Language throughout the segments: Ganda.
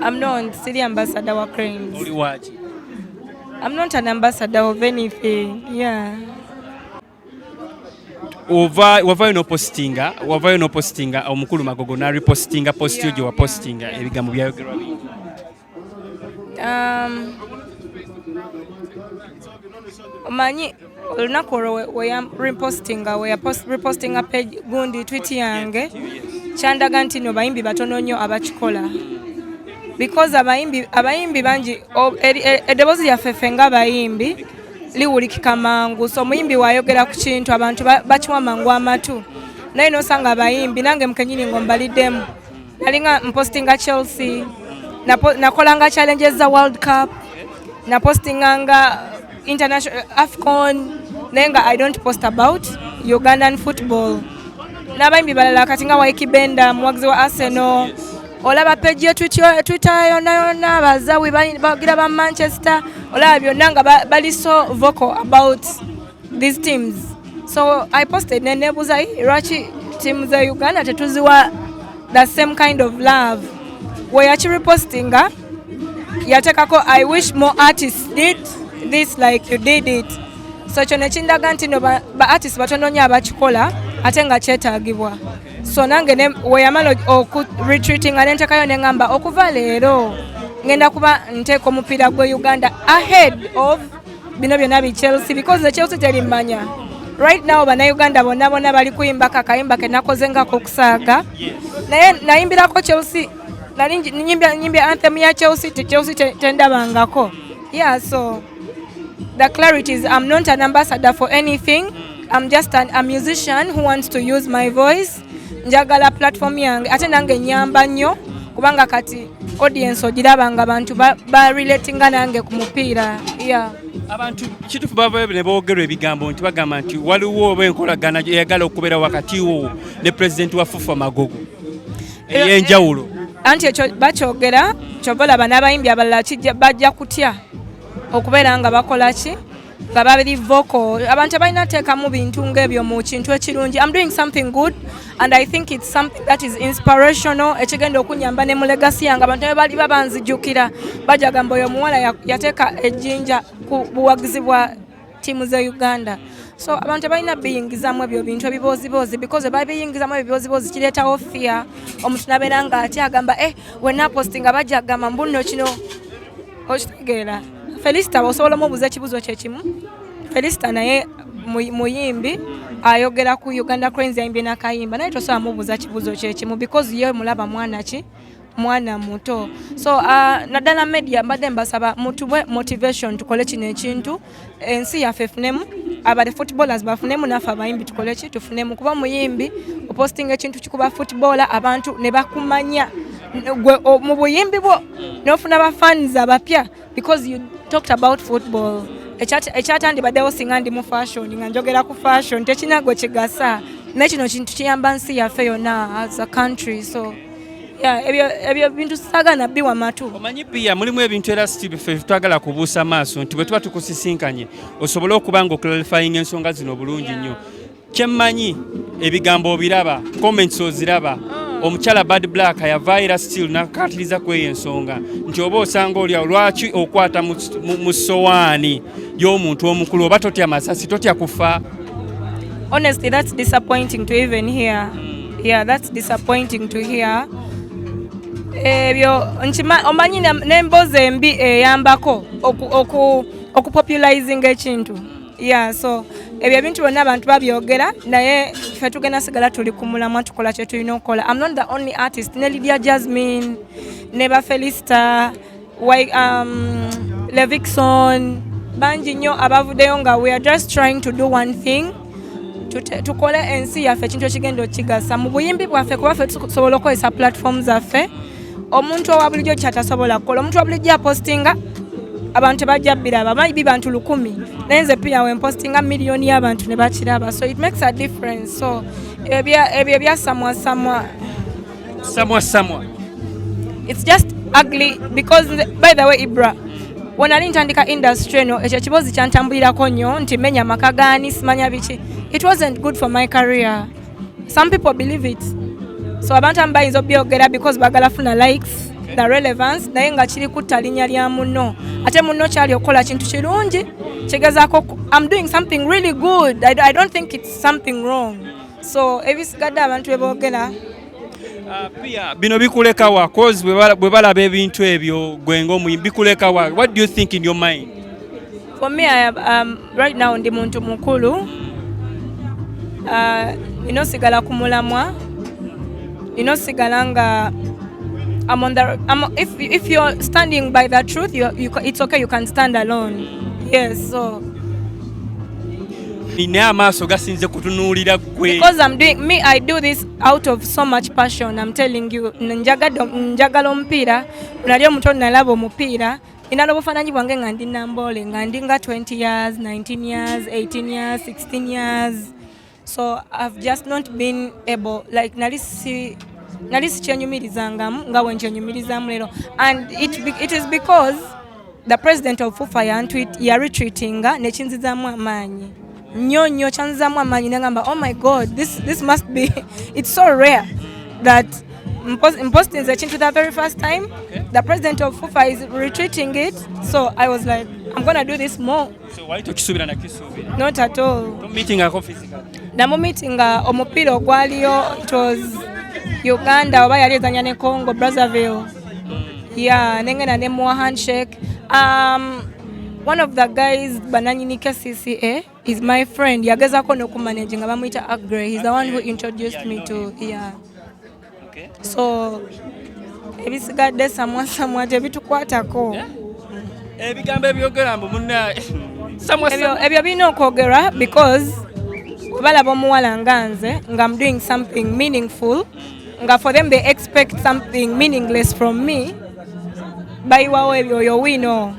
I'm not, siri ambassador wa Cranes. Oli waaki? I'm not an ambassador of anything. Yeah. Ova wavayo n'opostinga omukulu Magogo n'arepostinga post yo gye wapostinga, ebigambo byayogerwa bingi. Omanyi olunaku olwo we repostinga, we repostinga page gundi, tweet yange, kyandaga nti no bayimbi batono nnyo abakikola, because abayimbi bangi, eddoboozi lyaffe ffe ng'abayimbi liwulikika mangu. So omuyimbi wayogera ku kintu, abantu bakiwa mangu amatu. Naye nosanga abayimbi, nange mukenyini ng'ombaliddemu, nalinga mpostinga Chelsea, nakolanga challenges za World Cup, napostinganga international AFCON, naye nga I don't post about Ugandan football. N'abayimbi balala kati nga Ykee Benda, muwagizi wa Arsenal, olaba page ye Twitter yonna yonna abazawi bagira ba Manchester, olaba byonna nga bali so vocal about these teams. So I posted ne nebuuza, "Ii, lwaki team za Uganda tetuziwa the same kind of love?" We yakirepostinga, yateekako, "I wish more artists did this like you did it." So ekyo nekindaga nti no ba artists batono nnyo abakikola, ate nga kyetaagibwa. So nange we yamala oku retweetinga, nentekayo neŋŋamba, okuva leero ngenda kuba nteeka omupiira gwe Uganda ahead of bino byonna bi Chelsea, because the Chelsea terimmanya right now. Bannayuganda bonna bonna bali kuyimbako akayimba ke nakoze ngako okusaaga, naye nayimbirako Chelsea, nali nyimbya anthem ya Chelsea, Chelsea tendabangako. Yeah, so the clarity is I'm not an ambassador for anything. I'm just a musician who wants to use my voice. Njagala platform yange, ate nange nyamba nnyo, kubanga kati audience ogiraba nga bantu ba relatinga nange ku mupiira, yeah. Abantu kituufu bavayo ne boogerwa ebigambo nti bagamba nti waliwo oba enkolagana eyagala okubeera wakati wo ne pulezidenti wa FUFA Magogo ey'enjawulo. Anti ekyo bakyogera, kyova olaba n'abayimbi abalala bajja kutya okubeera nga bakola ki, nga babiri vocal. Abantu abalina teekamu bintu ng'ebyo mu kintu ekirungi. I'm doing something good and I think it's something that is inspirational, ekigenda okunyamba ne mu legacy yange. Abantu be bali babanzijukira bajja gamba, oyo omuwala yateeka ejjinja ku buwagizi bwa ttiimu za Uganda. So abantu tebalina biyingizamu ebyo bintu ebibooziboozi, because babiyingizamu ebiboozibozi kireetawo fear, omuntu nabeera nga ate agamba, eh, wenna postinga bajja agamba mbunno kino. Okitegeera? Felisita osobola omubuuza ekibuuzo kyekimu. Felisita naye muyimbi, ayogera ku Uganda Cranes, yayimbye nakayimba, naye tosobola mubuuza kibuuzo kyekimu because ye mulaba mwana ki, mwana muto. So naddala media, mbadde mbasaba mutuwe motivation, tukole kino ekintu, ensi yaffe efunemu, abale footballers bafunemu, naffe abayimbi tukole ki, tufunemu. Kuba muyimbi opostinga ekintu kikuba footballer, abantu ne bakumanya gwe mu buyimbi bwo, n'ofuna ba fans abapya because you talked about football. Ekyatandibaddewo singa ndi mu fashion nga njogera ku fashion, tekina gwe kigasa, naye kino kintu kiyamba nsi yaffe yonna as a country. So yeah, ebyo bintu saagala biwa matu. Omanyi Pia, mulimu ebintu era si ffe twagala kubuusa maaso nti bwe tuba tukusisinkanye osobole okuba nga oclarifying ensonga zino bulungi nnyo. Kyemmanyi, ebigambo obiraba, comments oziraba. Omukyala Bad Black yavaayo era still nakatiriza ku eyo ensonga nti oba osanga oliawo, lwaki okwata mu sowaani y'omuntu omukulu? Oba totya masasi, totya kufa? Honestly, that's disappointing to even hear. Yeah, that's disappointing to hear. Ebyo omanyi n'emboozi embi eyambako okupopularizinga ekintu. Yeah, so ebyo ebintu byonna abantu babyogera, naye ffe tugenda sigala tuli ku mulamwa, tukola kye tulina okukola. I'm not the only artist, ne Lydia Jasmine ne ba Felista, Levixone, bangi nnyo abavuddeyo nga we are just trying to do one thing, tukole ensi yaffe ekintu ekigenda okigasa mu buyimbi bwaffe, kuba ffe tusobola okukozesa platform zaffe omuntu owa bulijjo kyatasobola kukola. Omuntu wa bulijjo apostinga, abantu tebajja biraba, maybe bantu 1000, naye nze Pia wempostinga, miliyoni y'abantu ne bakiraba. So it makes a difference. So ebyo ebyasamwasamwa, Samwa samwa. It's just ugly because, by the way, Ibra, wenali ntandika industry eno, ekyo ekibozi kyantambulirako nnyo nti menya amaka gaani, simanya biki. It wasn't good for my career. Some people believe it, so abantu abamu bayinza obyogera because bagala funa likes. The relevance, naye nga kiri kutta linnya lya munno, ate munno kyali okukola kintu kirungi kigezaako I'm doing something really good. I don't think it's something wrong, so ebisigadde abantu beboogera. Pia, bino bikulekawa? Cause bwe balaba ebintu ebyo, gwe ng'omuyimbi bikulekawa? What do you think in your mind? For me, right now ndi muntu mukulu. Nina osigala ku mulamwa, nina osigala nga I'm on the, I'm, if you're standing by the truth, it's okay, you can stand alone. Yes, so Naye amaaso gasinze kutunuulira ggwe. Because I'm doing me, I do this out of so much passion. I'm telling you, njagadde, njagala omupiira. Nali omuto nalaba omupiira, nina n'obufaananyi bwange nga ndi Namboole, nga ndi nga 20 years, 19 years, 18 years, 16 years. So I've just not been able, like nali sikyenyumirizangamu nga bwe nkyenyumirizaamu leero, and it is because the president of FUFA yaretweetinga, nekinzizaamu amaanyi nnyo nnyo. Kyanzizaamu amaanyi nagamba, "Oh my God, this must be, it's so rare that mpostinze ekintu the very first time the president of FUFA is retweeting it." So I was like, "I'm gonna do this more." So wali tokisuubira nakisuubira? Not at all. Tomeetingako physically? Namumeetinga omupiira ogwaliyo, it was Uganda oba yali ezanya ne Congo Brazzaville. Yeah, nengenda nemuwa handshake. One of the guys bananyini KCCA is my friend, yagezako nokumanage nga bamuyita Agre. He's the one who introduced me to, yeah. So ebisigadde samwa samwa, tebitukwatako. Ebigambo ebyogera mbu munna samwa. Ebyo birina okwogerwa because balaba omuwala nga nze nga I'm doing something meaningful, nga for them they expect something meaningless from me. Bayiwawo ebyo, oyo wiino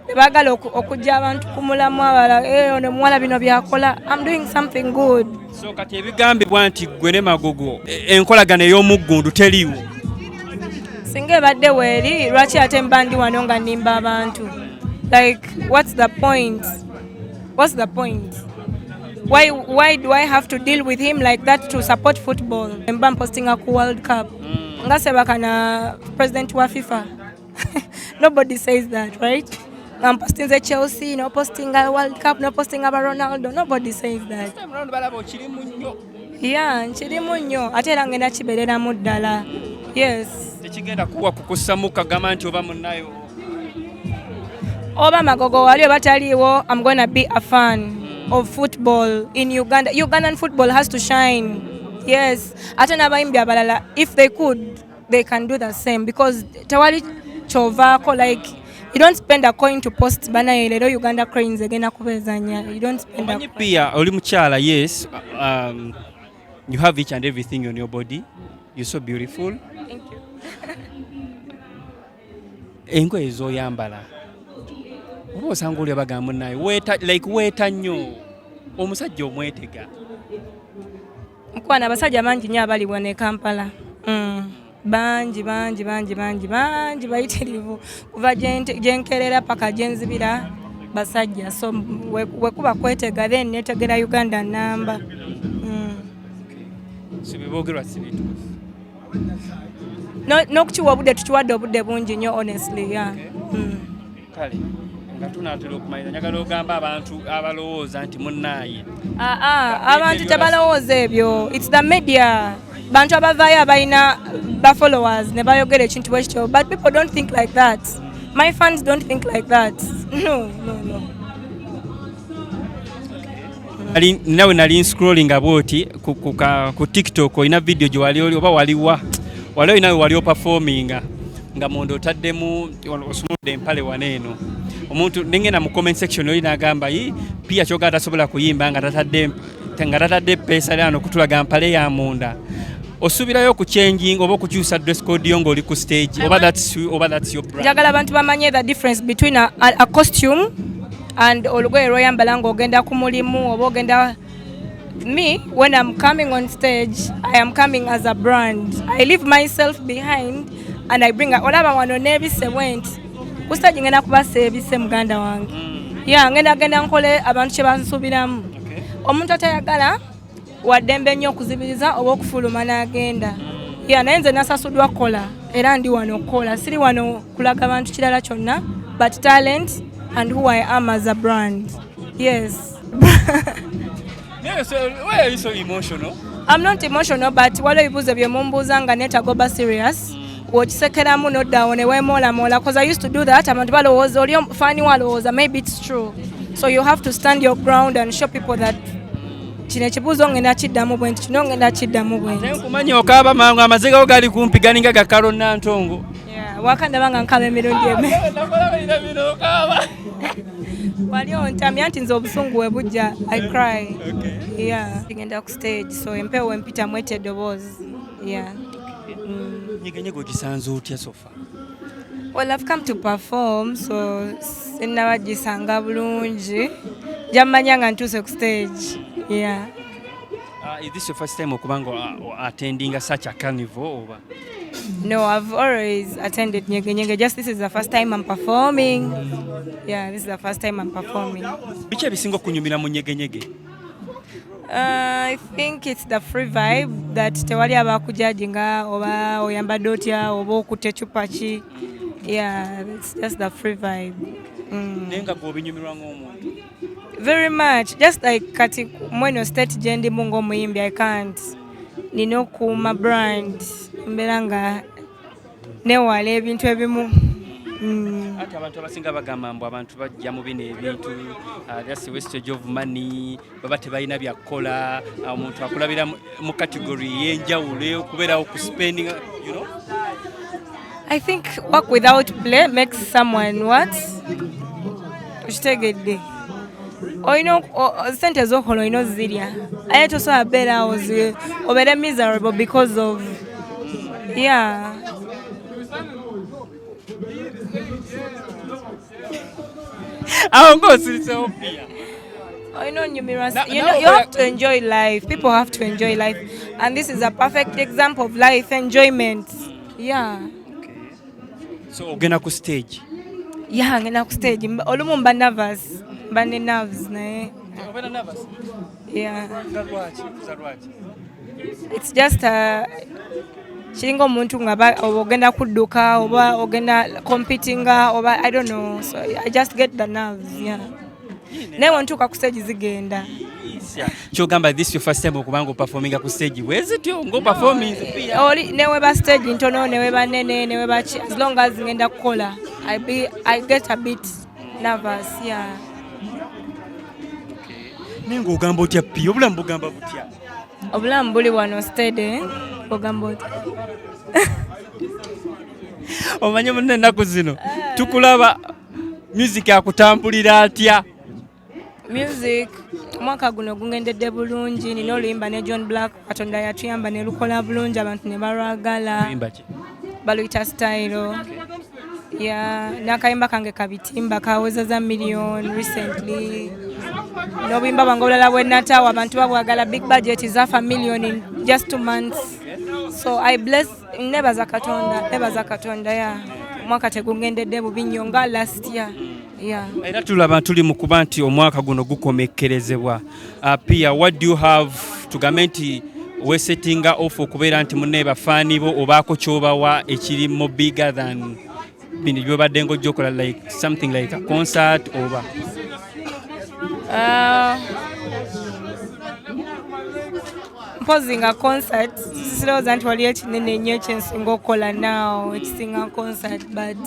tebaagala okujja abantu ku mulamu abala, "Eh, ono omuwala bino byakola." I'm doing something good. So kati ebigambibwa nti ggwe ne Magogo enkolagano ey'omuggundu teriiwo? Singa ebadde weeri, lwaki ate mba ndi wano nga nnimba abantu? Like, what's the point? What's the point? Why do I have to deal with him like that to support football? Mba mpostinga ku World Cup nga sebakana president wa FIFA, nobody says that, right? Nga mpostinze Chelsea, no postinga World Cup, no postinga ba Ronaldo, nobody says that. Time round balaba okirimu nnyo. Yeah, nkirimu nnyo, ate era ngenda kibeereramu ddala, yes. Tekigenda kuwa kukussamu kagamba nti oba munnayo? Oba Magogo wali oba taliiwo, I'm gonna be a fan of football in Uganda. Ugandan football has to shine, yes. Ate n'abayimbi abalala, if they could, they can do the same, because tewali kyovaako. Like, you don't spend a coin to post banaye leero Uganda Cranes egenda kubeezanya. You don't spend a Omanyi Pia, oli mukyala, yes, you have each and everything on your body, you're so beautiful. Thank you. Engoye ez'oyambala oba osanga oli abagamba munnaye weeta, like weeta nnyo, omusajja omwetega? Mukwano, abasajja bangi nnyo abali wano e Kampala. Bangi bangi bangi bangi bangi bayitirivu, kuva gyenkerera paka gyenzibira basajja. So wekuba kwetega, then netegera Uganda namba. So bebogerwa si bituufu? N'okukiwa obudde, tukiwadde obudde bungi nnyo, honestly, yeah. Kale nga tunaatera okumalira, njagala ogamba abantu abalowooza nti munnaaye Ah, abantu tebalowooza ebyo. It's the media, bantu abavaayo abalina ba followers ne bayogera ekintu bwe kityo, but people don't think like that. My fans don't think like that. No, no, no. Nawe nali nscrollinga bwoti ku TikTok, olina video gye wali oli oba waliwa wali olinawe wali operforminga nga munda otaddemu osumuludde empale wano eno, omuntu nengenda mu comment section oli n'agamba, "Yi, Pia kyogaa tasobola kuyimba nga tatadde peesa lyano kutulaga mpale ya munda." Osuubirayo okuchanginga oba okukyusa dress code yo ng'oli ku stage, oba that's your brand? Njagala abantu bamanye the difference between a costume and olugoye lwoyambala ng'ogenda ku mulimu oba ogenda. Me, when I'm coming on stage, I am coming as a brand. I leave myself behind and I bring, olaba wano neebise bwe nti ku stage, ngenda kubasa ebise muganda wange. Ya, ngenda genda nkole abantu kye bansuubiramu. Omuntu atayagala waddembe nnyo okuzibiriza oba okufuluma n'agenda. Ya, naye nze nasasuddwa kukola. Era ndi wano okukola, siri wano kulaga bantu kirala kyonna but talent and who I am as a brand. Yes. Naye so, why are you so emotional? I'm not emotional, but waliwo ebibuuzo bye mumbuuza nga neetaaga oba serious. W'okisekeramu n'oddawo ne weemoolamoola, 'cause I used to do that. Abantu balowooza oli faani, walowooza maybe it's true, so you have to stand your ground and show people that kino ekibuuzo ngenda kiddamu bwe nti, kino ngenda kiddamu bwe Naye nti. Nkumanyi okaaba mangu, amaziga go gali kumpi galinga gakalo nantongo. Yeah, wakandaba nga nkaba emirundi eme. Nakulabira okaaba. Wali ontamya nti nze obusungu we bujja, I cry. Yeah, ngenda ku stage, so empewo empita mwete eddoboozi, yeah. Nyegenyege ogisanze otya so far? Well, I've come to perform, so sinnaba gisanga bulungi. Jammanya nga ntuuse ku stage. Yeah. Is this your first time okuba nga attending such a carnival oba? No, I've always attended Nyege Nyege. Just this is the first time I'm performing. Yeah, this is the first time I'm performing. Biki ebisinga okunyumira mu nyegenyege? I think it's the free vibe that tewali abakujudginga oba oyambadde otya oba okutte ecupa ki. Yeah, it's just the free vibe. Naye nga gwe obinyumirwa ng'omuntu? Very much. Just like kati mweno state gye ndimu ng'omuyimbi, I can't. Nina okukuuma brand. Mbeera nga neewala ebintu ebimu. Ate abantu abasinga bagamba mbu abantu bajja mu bino ebintu, that's a wastage of money, baba tebalina byakukola, omuntu akulabira mu category ey'enjawulo okubeerawo ku spending. I think work without play makes someone what? Okitegedde. Olina sente z'okola olina ozirya. Aye tosobola beera awo obeere miserable because of, yeah. Awo ng'osirisewo pia. Olina onyumirwa. You now know, you have to enjoy life. People have to enjoy life. And this is a perfect example of life enjoyment. Yeah. So ogenda ku stage? Yeah, ngenda ku stage. Olumu mba nervous. Mba ne nerves naye. Obeera nervous? Yeah. Nga lwaki? Kuza lwaki? It's just kiringa omuntu nga oba ogenda kudduka oba ogenda competinga oba I don't know, so I just get the nerves, yeah, naye wentuuka ku stage zigenda. Isya. Kyogamba this your first time okubanga operforminga ku stage bwezityo ng'operforminze pia? Oli neweba stage ntono, neweba nene, neweba ki, as long as ngenda kukola, I get a bit nervous, yeah. Naye ng'ogamba otya pia, obulamu bugamba butya? Obulamu buli wano steady, ogamba otya? Omanye munne ennaku zino tukulaba, music akutambulira atya? Music omwaka guno gungendedde bulungi. Nina oluyimba ne John Black, Katonda yatuyamba ne lukola bulungi, abantu ne balwagala. Luyimba ki? Baluyita Style ya n'akayimba kange Kabitimba kawezeza million recently, n'obuyimba bwange obulala bwe nataawo abantu babwagala. Big Budget is half a million in just 2 months, so I bless, nebaza Katonda, nebaza Katonda ya omwaka tegungendedde bubi nnyo nga last year, yeah. Era tulaba tuli mu kuba nti omwaka guno gukomekkerezebwa. Pia, what do you have, tugambe nti wesettinga off okubeera nti munne bafaani bo obaako kyobawa ekiri mo bigger than bino byobadde ng'ojja okola, like something like a concert oba? Mpozi nga concert, sirowooza nti waliyo ekinene ennyo ekyensinga okukola now ekisinga concert, but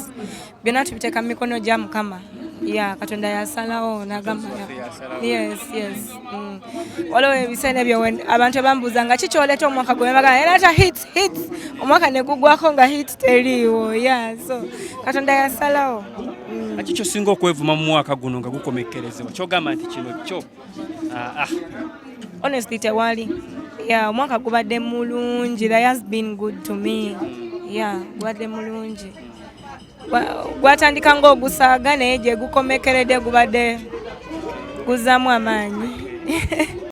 byonna tubiteeka mu mikono gya Mukama ya Katonda yasalawo nagamba. Yes. Waliwo ebiseera ebyo abantu ebambuuza nga kikyoleeta omwaka gwe bagamba era hit hit, omwaka ne gugwako nga hit teriiwo, yeah, so Katonda yasalawo. Aki kyosinga okwevuma mu mwaka guno nga gukomekkerezebwa kyogamba nti kino kyo Honestly tewali, yeah, omwaka gubadde mulungi. That has been good to me, yeah, gubadde mulungi. Gwatandika ng'ogusaaga naye gye gukomekeredde gubadde guzzaamu amaanyi.